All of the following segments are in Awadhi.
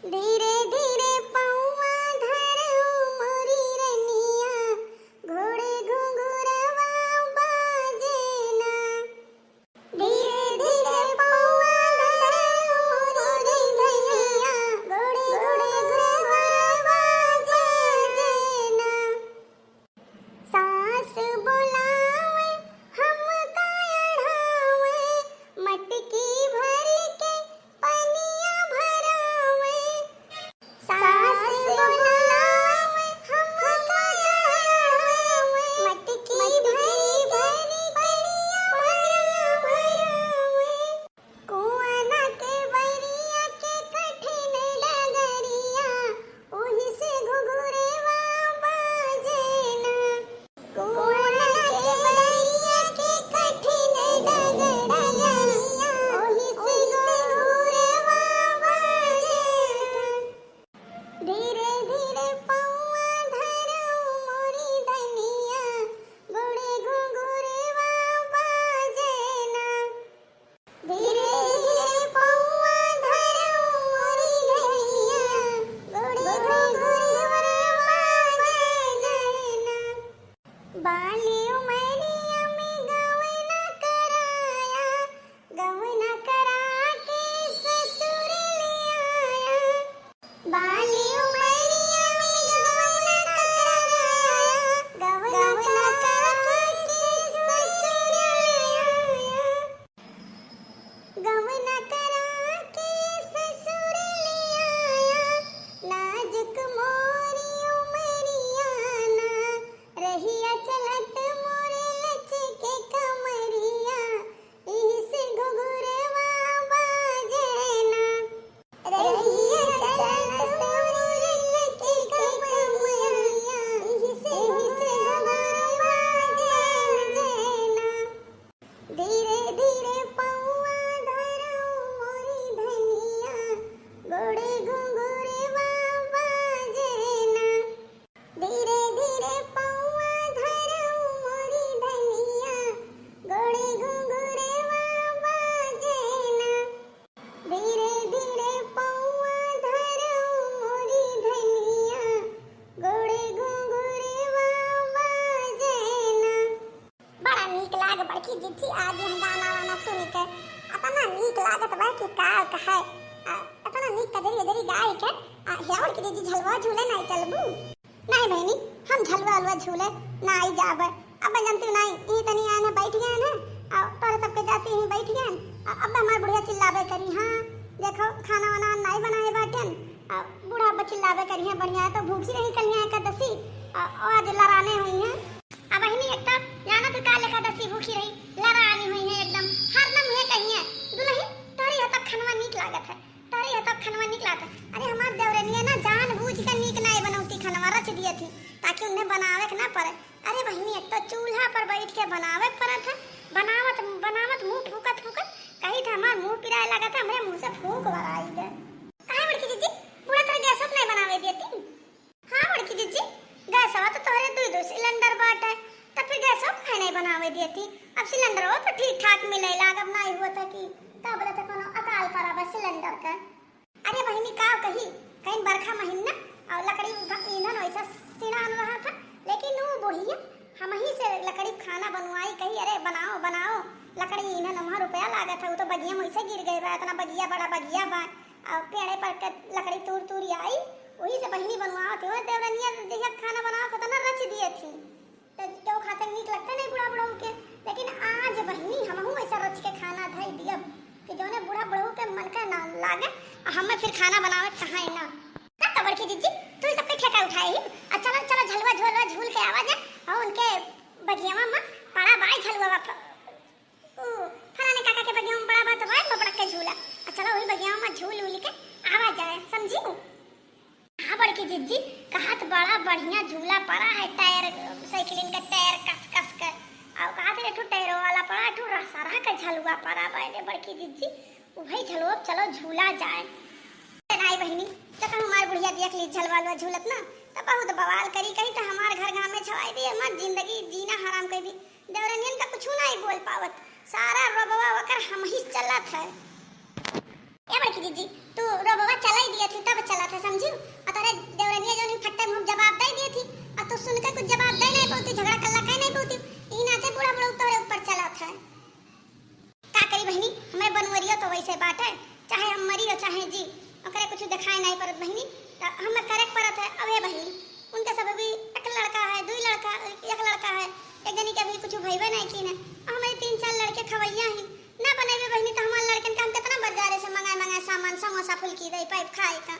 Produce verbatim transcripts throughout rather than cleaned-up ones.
धीरे धीरे पौआ धरऊ मोरी रनिया, गोड़े घुंघुरवा बाजे ना। धीरे धीरे पौआ धरऊ मोरी रनिया, गोड़े घुंघुरवा बाजे ना। सास बोलावे हमका अढ़ावे, मटकी भर के पनिया भरावे। सास बोलावे हमका अढ़ावे, मटकी भर के पनिया भरावे। कुआना के बरिया के कठिन डगरिया, ओही से घुघुरवा बाजे ना। कुआना के बरिया के कठिन डगरिया, ओही से घुघुरवा बाजे ना। धीरे धीरे पौआ धरऊ मोरी धनिया, गोड़े घुंघुरवा बाजे ना। धीरे धीरे पौआ धरऊ मोरी धनिया, गोड़े घुंघुरवा बाजे ना। बाली उमरिया में गवना कराया, गवना करा के ससुर ले आया। बाली उमरिया में गवना कराया, गवना करा के ससुर ले आया। गवना करा के ससुर ले आया, नाजुक मोरी उमरिया ना, रहिया चलत मोरे लचके कमरिया, इही से घुघुरवा बाजे ना। रहिया चलत मोरे लचके कमरिया, इही से घुघुरवा बाजे ना। धीरे धीरे पौआ धरऊ मोरी धनिया, गोड़े घुंघुरवा बाजे ना। धीरे धीरे पौआ धरऊ मोरी धनिया, गोड़े घुंघुरवा बाजे ना। धीरे धीरे पौआ धरऊ मोरी धनिया, गोड़े घुंघुरवा बाजे ना। बड़ा नीक लाग बड़की जिज्जी, आज हम गाना वाना सुन के अतना नीक लागत बा कि का कहे। आ, अतना नीक कजरी उजरी गाय के। आ, हे बड़की जिज्जी, झलवा झूले नाई चलबू? नाई बहिनी, हम झलवा अलवा झूले नाई जाबे। अब जनती नाई, यही तनी आने बैठ गए हैं, आ, तोरे सबके जाती ही बैठ गए। आ, अब हमार बुढ़िया चिल्लाबे करी, हाँ, देखो खाना वाना नाई बनाए बाटेन। आ, बूढ़ा अब चिल्लाबे करी है, बढ़िया है तो भूखी रही कल यहाँ एकादशी। आ, आज लड़ाने हुई हैं। अब बहिनी एक तो जाना तू काल एकादशी भूखी रही, लड़ानी हुई है एकदम, हरदम ये कही है, "दुलही, तोहरी हाथ खनवा नीक लागत है, तोहरी हाथ खनवा नीक लागत है।" अरे हमार देवरनिया ना जानबूझ के नीक नाई बनौती खनवा रच दिए थी, ताकि उन्हें बनावे के ना पड़े। अरे बहिनी एक तो चूल्हा पर बैठ के बनावे के पड़त है, बनावत बनावत मुंह फूकत फूकत कही था हमार मुंह पिराए लागत है, हमरे मुंह से फूंक बराई गए। काहे बड़की जिज्जी, बूढ़ा तोहरे गैसवा पे नाई बनावे दिए थी? हाँ बड़की जिज्जी, गैसवा तो तोहरे दुई दुई सिलेंडर बाटे, तब फिर गैसवा काहे नाई बनावे दिए थी? अब सिलेंडरवा तो ठीक ठाक मिले लाग, अब नाई हुआ था कि का बोले थे कोनो अकाल पड़ा बा सिलेंडर का। अरे बहिनी का कही, कहीं बरखा महीना और लकड़ी उठा, ईंधन वैसा सिड़ान रहा था, लेकिन वो बुढ़िया हम ही से लकड़ी खाना बनवाई, कही, "अरे बनाओ, बनाओ, लकड़ी ईंधन वहाँ रुपया लागत है, वो तो बगिया में वैसे गिर गए बा, इतना बगिया बड़ा बगिया बा।" और पेड़े पर के लकड़ी तूर तूर आई, वही से बहिनी बनवावत थी। वो देवरनिया जहिया खाना बनावत होता ना, रच दिए थी। तो केहू खाते नीक लगते नहीं बूढ़ा बुढ़ऊ के, लेकिन आज बहिनी हमहू ऐसा रच के खाना धई दियब कि जौने बूढ़ा बुढ़ऊ के मन का ना लागे, आ हमें फिर खाना बनावे कहाँ ना। तब तो बड़की जिज्जी, तू ही सबके ठेका उठाए ही। आ चलो, चलो, झलवा झोलवा झूल के आवा जा, और उनके बगियावा में पड़ा बाई झलवा बा। उ फलाने काका के बगिया में बड़ा बा तो भाई बबड़क के झूला। आ चलो वही बगिया में झूल उल के आवा जाए, समझी? हाँ बड़की जिज्जी, कहत बड़ा बढ़िया झूला पड़ा है, टायर, साइकिलिन के टायर कस कस के। और कहत रहे, "ठू टायरो वाला पड़ा, ठू रसरा के झलुआ पड़ा बा रे बड़की जिज्जी, वही झलुआ पे चलो झूला जाए।" नाई बहिनी, तो कहूँ हमार बुढ़िया देख ली झलवा लुआ झूलत ना, तो बहुत बवाल करी, कही तो हमार घर गाँव में छवाई दी, हमार जिंदगी जीना हराम कर दी। देवरनियन का कुछ नाई बोल पावत, सारा रोबवा ओकर हम ही चलत है। ए बड़की जिज्जी, तू रोबवा चलाई दिए थी तब चल ओकरे कुछ देखाई नाहीं परत बहिनी, त हमें करे के परत है। अब ए बहिनी, उनके सब भी एक लड़का है, दुई लड़का, एक लड़का है, एक जनी के अभी कुछ भइबे नाहीं कीन है। अब हमरे तीन चार लड़के खवैया ही, ना बनइबे बहिनी, त हमार लड़कन के हम केतना बजारे से मंगाए मंगाए सामान, समोसा, फुलकी दे पाइब खाए का।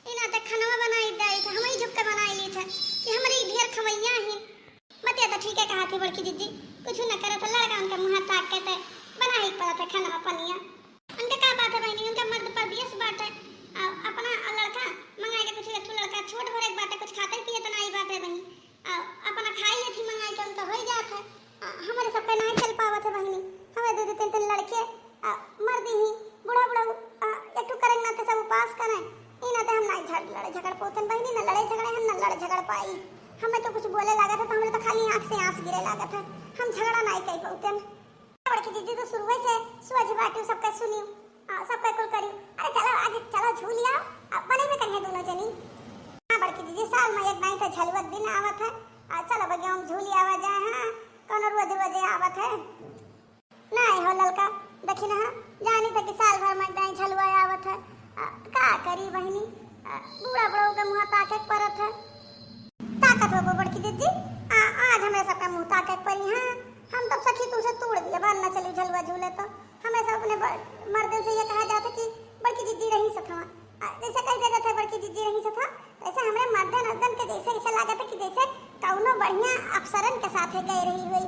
ई ना त खनवा बनाई दे थे, हमही झुक के बनाई ली थे कि हमरे ढेर खवैया ही। बतिया त ठीके कहा थी बड़की जिज्जी, कुछ न करत लड़का उनके मुँह ताक के ते बनाई परत है खाना पनिया। उनके का बात है बहिनी, उनका मर्द परदेस बाटे, आ अपना लड़का मंगाई के कुछ, एक ठो लड़का छोट भरे के बाटे, कुछ खाते पियत नाई बाटे बहिनी, आ अपना खाई लेथी मंगाई के उनका होई जात है। आ हमरे सबके नाई चल पावत है बहिनी, हमें दो दो तीन तीन लड़के, आ मर्द ही बूढ़ा बूढ़ा, आ एक ठो करे ना ते सब उपास करे, ई ना ते हम नाई झड़ लड़े झगड़ पोतन बहिनी, ना लड़े झगड़े हम ना लड़े झगड़ पाई। हमें तो कुछ बोले लागत है तो हमरे तो खाली आँख से आँस गिरे लागत है, हम झगड़ा नाई कई पौतन। बड़की जिज्जी तो शुरुए से सोझ बाटू, सबके सुनियो, आ, सबके कुल करियो। अरे चलो, आज चलो झूल आओ, आ, बने में करिए दोनों जनी। हाँ बड़की जिज्जी, साल में एक नाई तो झलुआ दिन आवत है, आ, चलो बगिया में झूल आवा जाए। हाँ, कौनो रोज रोज आवत है? नाई हो ललका, देखी ना, जानी था कि साल भर में एक नाई झलुआ आवत है, आ, का करी बहिनी, आ, बूढ़ा बूढ़ा के मुँह ताके के परत है। ताकत हो बड़की जिज्जी, आ, आज हमरे सबका मुँह ताके के परी है। हम तब सखी तुमसे तोड़ दिए, बार ना चली झलुआ झूले तो। हमें सब अपने ब-, मर्दन से ये कहा जाता कि बड़की जिज्जी रही सथवा। आ, जैसे कह देते थे बड़की जिज्जी रही सथवा, तैसे हमरे मर्दन अर्दन के जैसे, ऐसे लागत है कि जैसे कौनो बढ़िया अफसरन के साथे गए रही हुई।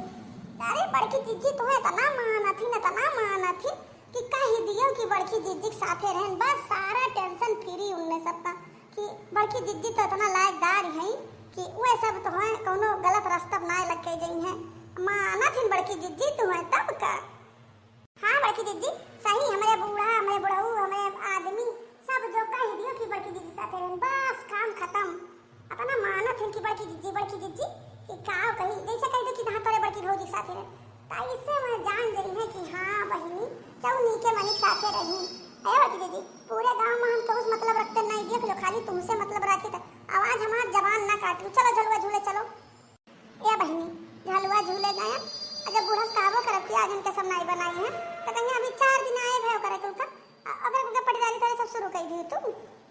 अरे बड़की जिज्जी तुम्हें इतना मानत ही, इतना मानत ही कि कह दियो कि बड़की जिज्जी के साथे रहन, बस सारा tension free उनने सबका। कि बड़की जिज्जी तो इतना लायकदार है कि वे सब तो हैं, कौनो गलत रास्ता ना लग के जई हैं। मानत हिन बड़की जिज्जी तो हैं तब का। हाँ बड़की जिज्जी, सही, हमरे बूढ़ा, हमरे बुढ़ऊ, हमरे आदमी, सब जो कह दियो कि बड़की जिज्जी साथे रहन, बस काम खत्म। अपना मानत हिन कि बड़की जिज्जी, बड़की जिज्जी, कि का कही, जैसे कह दो कि हाँ तोरे बड़की भौजी साथे रहन। त इससे वह जान जई है कि हाँ बहिनी, केहू नीके मनिक साथे रही। अरे बड़की दीदी, पूरे गांव में हम केहू से मतलब रखते नहीं, देख लो, खाली तुमसे मतलब राखी त। अब आज हमार जबान ना काट लो, चलो झलुआ झूले चलो। ए बहिनी, झलुआ झूले जाए, अगर बूढ़ा से कहबो करब कि आज इनके सब नाई बनाई है, तो कहीं अभी चार दिन आए भे ओकरे कुल का, अ-, ओकरे कुल के पटीदारी तारे सब शुरू कर दी तू।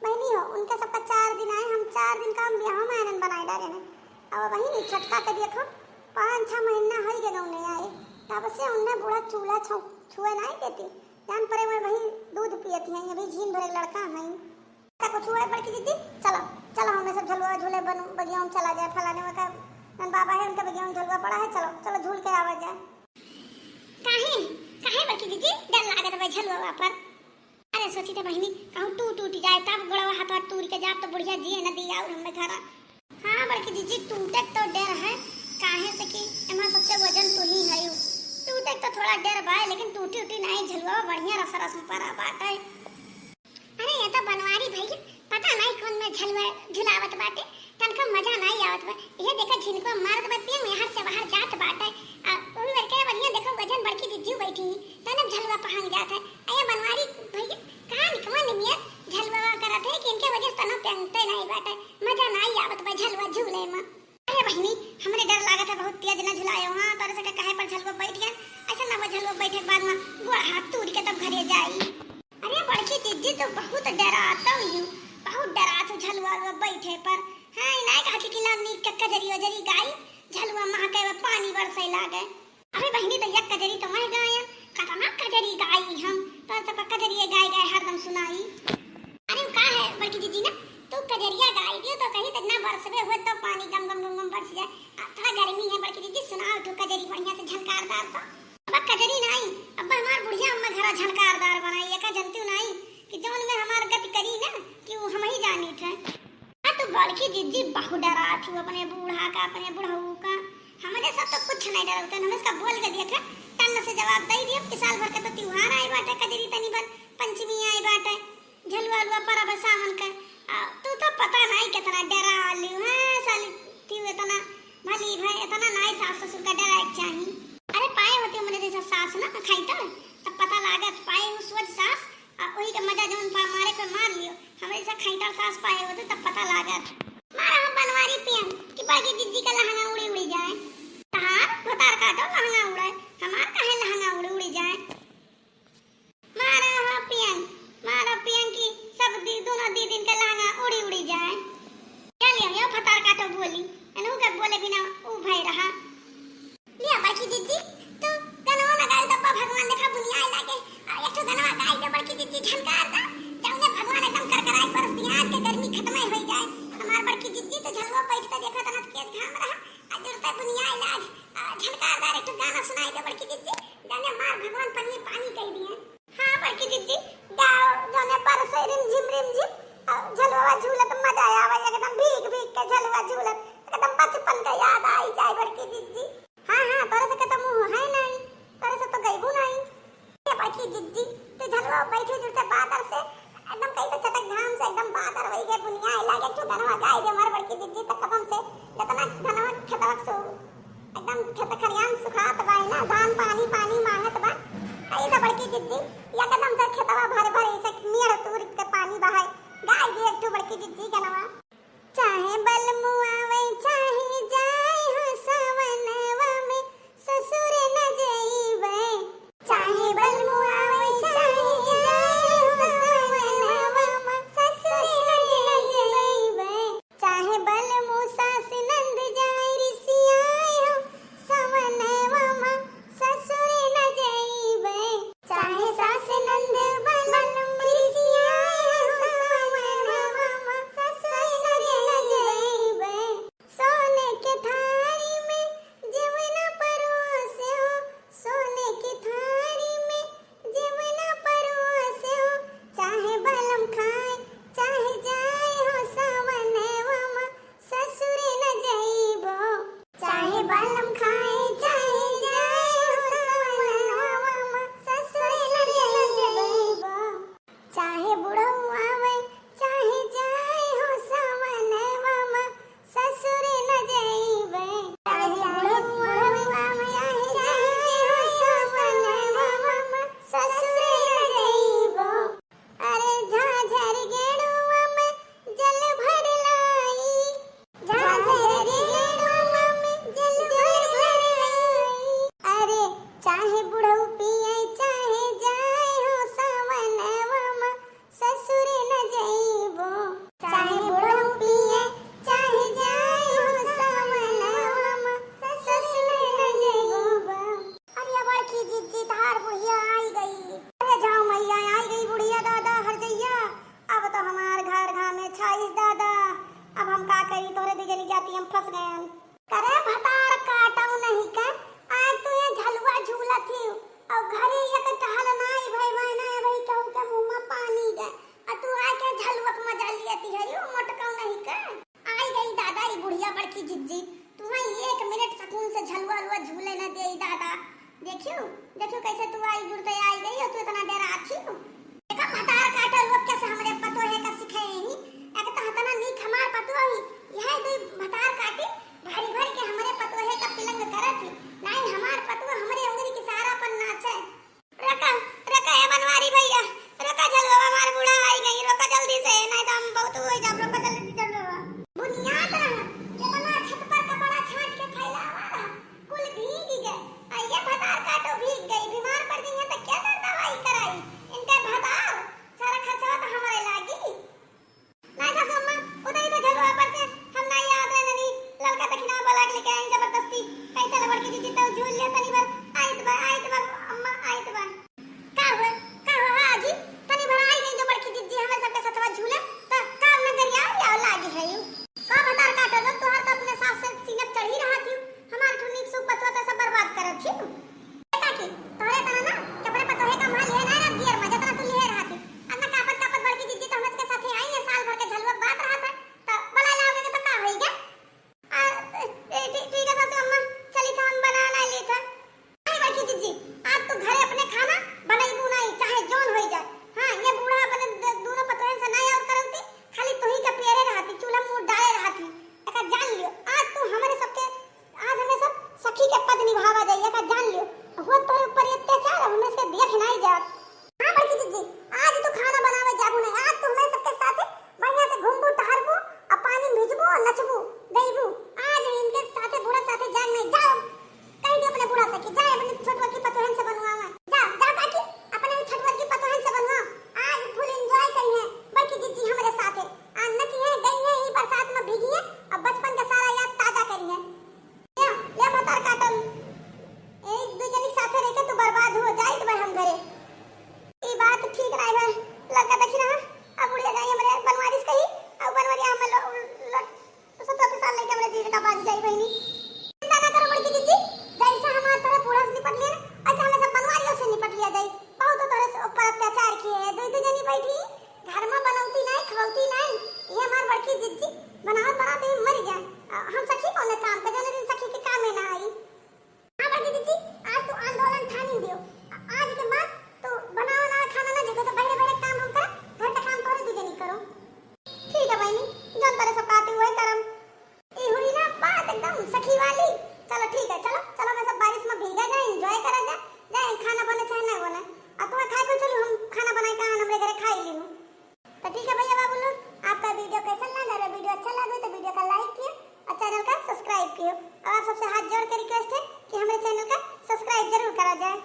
बहिनी हो, उनके सबका चार दिन आए, हम चार दिन का हम बियाह में आनंद बनाए डारे हैं। अब बहिनी छोटका के देखो, पाँच छह महीना हो गए गौने आए, तब से उन्हें बूढ़ा चूल्हा छू-, छुए नहीं देती। जान पड़े वह वही दूध पियती हैं, अभी झीन भरे लड़का हैं। ऐसा कुछ हुआ है बड़की दीदी? चलो, चलो हमें सब झलुआ झूले बन-, बगिया में चला जाए, फलाने वहाँ का नन बाबा है, उनके बगिया में झलुआ पड़ा है, चलो, चलो झूल के आवा जाए। काहे, काहे बड़की दीदी डर लागत बा झलुआ पर? अरे सोची थे बहिनी, कहूँ टूट टूट जाए तब गोड़वा हाथवा टूट के जाब तो बुढ़िया जिए न दी और हमें घरा। हाँ बड़की जीजी, टूटे तो डर है, काहे से कि एमा सबसे वजन तू ही है। टूटे तो थोड़ा डर बा, लेकिन टूटी उटी नहीं, झलुआ बढ़िया रस रस में परा बाटे। अरे ये तो बनवारी भैया, पता नहीं कौन में झलुआ झुलावत बाटे, तनको मजा नहीं आवत बा। ये देखो झिनको मारत बा, पियंग यहाँ से बाहर जात बाटे। आ उही बेर के बढ़िया देखो गजन बड़की जीजी बैठी, तने झलुआ पहन जात है। अये बनवारी भैया, कहाँ निकमा निमियत झलुआ करत है कि इनके वजह से तनो पियंगते नहीं बाटे, मजा नहीं आवत बा झलुआ झूले में। अरे बहिनी, हमरे डर लागत है बहुत तेज ना झुलायो, हाँ, तोरे से कहे पर झलुआ बैठ गया, ऐसा ना वो झलुआ बैठे के बाद में गोड़ हाथ तूर के तब घरे जाई। अरे बड़की जीजी तो बहुत डरात हो, बहुत डरात हो झलुआ उलुआ बैठे पर। हाँ, इनाय कहती कि ना नीक के कजरी ओजरी गाई, झलुआ महके में पानी बरसे लागे। अरे बहिनी, तो एक कजरी तो मैं गायन, कतना कजरी गाई हम, तोरे से कजरी गाय गाय हरदम सुनाई। अरे का है बड़की जीजी ना, तू कजरिया गाई दियो तो कहीं तक ना बरसबे हुए तो पानी गम गम गम गम बरस जाए। आ, थोड़ा गर्मी है बड़की जीजी, सुनाओ तू कजरी बढ़िया से झनकारदार तो। अब कजरी नहीं, अब हमार बुढ़िया अम्मा घरा झनकारदार बनाई, एका जनती नहीं कि जौन में हमार गति करी ना कि वो हम ही जानी थे। आ तो बड़की जीजी बहुत डरात हूँ अपने बूढ़ा का, अपने बुढ़ऊ का। हमरे सब तो कुछ नहीं डरते, हम इसका बोल के देखे, टन्न से जवाब दे दिए कि साल भर के तो त्योहार आए बाटे, कजरी तनी भर पंचमी आए बाटे। झलुआ उलुआ परब है सावन का। आ, तू तो पता नहीं कितना डरा आलू है साली, तू इतना भली भाई, इतना नहीं सास ससुर का डराए के चाही। अरे पाए होते हमरे जैसा सास ना खैतर, तब पता लागत, पाए हूँ सोच सास, आ वही का मजा जौन पा मारे पे मार लियो। हमरे जैसा खैतर सास पाए होते तब पता लागत। मारा हम बनवारी पियन कि बड़की जिज्जी का लहंगा उड़ी उड़ी जाए। तहार भतार काटो लहंगा उड़े, हमार काहे लहंगा उड़ी उड़ी जाए। मारा हो पियंग, मारा पियंग की सब दि-, दोनों दीदिन के लहंगा उड़ी उड़ी जाए। क्या लिया यो भतार काटो बोली, एनहू के बोले बिना ऊ भय रहा। लिया बड़की जिज्जी, तू गनवा ना गाई दब्बा भगवान देखा बुनियाए लागे। आ एक ठो गनवा गाई दे बड़की जिज्जी झनकार दा, जौने भगवान एकदम करकराई बरस दिया, आज के गर्मी खत्म होई जाए। हमार बड़की जिज्जी तो झलवा बैठ के देखा तना के घाम रहा, आ जुड़ते बुनियाए लाग, आ झनकार दा एक ठो गाना सुनाई दे बड़की जिज्जी, जाने मार भगवान पनिये पानी कह दिए। हाँ बड़की जिज्जी, गाओ, जौने बरसे रिमझिम रिमझिम, अ, झलवा झूलत मजा आवे, एकदम भीग भीग के झलवा झूलत, एकदम बचपन के याद आई जाए बड़की जिज्जी। हाँ, हाँ, तोरे से के तो मुँह है नहीं, तोरे से तो गईबू नहीं। ए बड़की जिज्जी, तू झलवा बैठे जुड़ते बादर से, एकदम कहीं तो चटक घाम से एकदम बादर होई गए, बुनिया लागे, तू गनवा गाई दे हमार बड़की जिज्जी, तो कसम से, जितना गनवा खेतवा सो एकदम खेत खरियान सुखात बा ना, धान पानी पानी मांगत बा। आ ई त बड़की जिज्जी एकदम से खेतवा भर भर ऐसे मेड़ तूर के पानी बहाए। गाय दी एक ठो बड़की जिज्जी गनवा। चाहे बलमु आवे चाहे जाए हो सवनवा में ससुर न जइबे। चाहे बलमु आवे चाहे जाए हो सवनवा में ससुर न जइबे। चाहे बलमु सास नंद जाए रिसियाए हो सवनवा मा ससुर न जइबे। चाहे सास नंद बलम रिसियाए हो सवनवा मा ससुर न जइबे। सोने के थारी में जेवना परोसे हो, सोने के थारी में जेवना परोसे हो, चाहे बलम खाए, चाहे जाए हो सवनवा मा ससुर न जइबो। चाहे बलम खाए, चाहे जाए हो सवनवा मा ससुर न जइबो। चाहे बुढ़ऊ आवे, चाहे जाए हो सवनवा मा ससुर न जइबे। चाहे बुढ़ऊ आवे, चाहे जाए हो सवनवा मा ससुर न जइबो। अरे झाझर गेड़ुआ में जल भर लाई, झाझर गेड़ुआ में जल भर लाई। अरे चाहे बुढ़ऊ पिए, चाहे जाए हो सवनवा मा ससुर न जइबो। चाहे बुढ़ऊ पिए, चाहे जाए हो सवनवा मा ससुर न जइबो। अरे बड़की जिज्जी तहार बुढ़िया आई गई। अरे जाओ मैया, आई गई बुढ़िया दादा हर जइया। अब तो हमार घर घामे छाइस दादा। अब हम का करी, तोहरे दिगली जाति हम फंस गए। करे भतार काटऊ नहीं के, आज तू ये झलुआ झूलत ही, और घरे एक टहल नाई भई, भई ना भई, केहू के मुँह में पानी दे, और तू आके झलुआ के मजा लियती है, यू मोटकऊ नहीं के। आई गई दादा ई बुढ़िया बड़की जिज्जी, तू वहीं एक मिनट सुकून से झलुआ उलुआ झूले न देई दादा। देखियो, देखियो कैसे तू आई जुड़ते आई गई हो, तू इतना देर आती हो। देखा भतार काटे लोग कैसे हमरे पतोहे का सिखाए ही। एक तो हतना नीक हमार पतोह ही, यह दुई भतार काटी भरी भरी के हमरे पतोहे का पिलंग करत ही। नहीं हमार पतोह हमरे उंगली की सारा पर नाचे। रका, रका ए बनवारी भैया, रका झलुआ हमार बूढ़ा आई गई, रका जल्दी से, नहीं तो हम बहुत हो जाब, रका जल्दी से झलुआ। बुनियाद रहा, कितना छत पर कपड़ा छाट के फैलावा रहा, कुल भीग गए। आ ये भतार काटो भीग गई, बीमार पड़ गई है तो क्या कर दवाई कराई? इनके भतार जिज्जी, बनावत बनावत ही मर जाए। अ, हम सखी कौन काम पे, जौने दिन सखी के काम में ना आई। हाँ बड़की जिज्जी, आज तू आंदोलन ठानी दियो। आ-, आज के बाद तू बनावा ना खाना ना, जेको तो बहरे बहरे काम हम करब, घर का काम तोहरे दू जनी करो। ठीक है बहनी, जौन तोरे सब कहती वही करम। ई हुई ना बात एकदम सखी वाली। चलो ठीक है, चलो चलो, मैं सब बारिश में भीगा जाए, एंजॉय करा जाए, जाए खाना बने चाहे ना बने। आ तुम्हें खाए को चलू, हम खाना बनाए कहाँ हमरे घरे खाई ली हूँ। तो ठीक है भैया बाबू लोग, आपका वीडियो कैसा लगा? अगर वीडियो अच्छा लगे तो वीडियो का लाइक कियो और चैनल का सब्सक्राइब कियो। और आप सबसे हाथ जोड़ के रिक्वेस्ट है कि हमारे चैनल का सब्सक्राइब जरूर करा जाए।